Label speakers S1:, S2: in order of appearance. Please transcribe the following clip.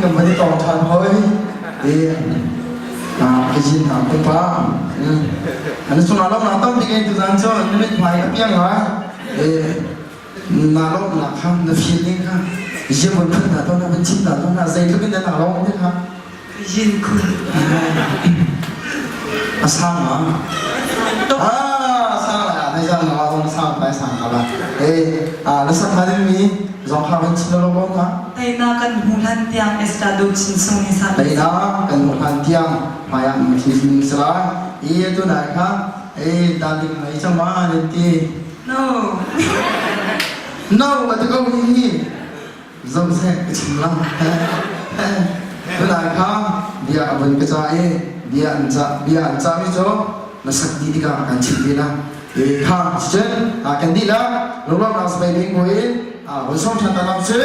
S1: Kan van i tong ṭhan hoi. Ka jin hna pupa. An sungah lawmnak tampi ngei tuzaan cu na mithmai a piang ngai. Na lawmnak kha na feeling kha ziam von phun hna tawn hna van chim hna tawn hna zeitluk in na lawm ti kha.
S2: Jin khun.
S1: A sang ma? Ah, sang la, nai zang na zong sang pai sang ka la. Eh, ah, na sak ha ding mi zong kha van chim lo ko ka.
S2: Teina kan hmu hlan tiang Estado chin sung ni sa.
S1: Teina kan hmu hlan tiang hmai ah thi sin sala. I tu nai kha eh darling mai chama ne ti.
S2: No.
S1: No, ka ti ko hi. Zoh seh ka chim lang. Tunai kha bia a vun ka ca i bia an ca bia an ca mi cu na sak dih tikah kan chim ve la. E kha cun kan dih la lunglawmhnak sabai ding buin vun sawm ṭhan ta lam si.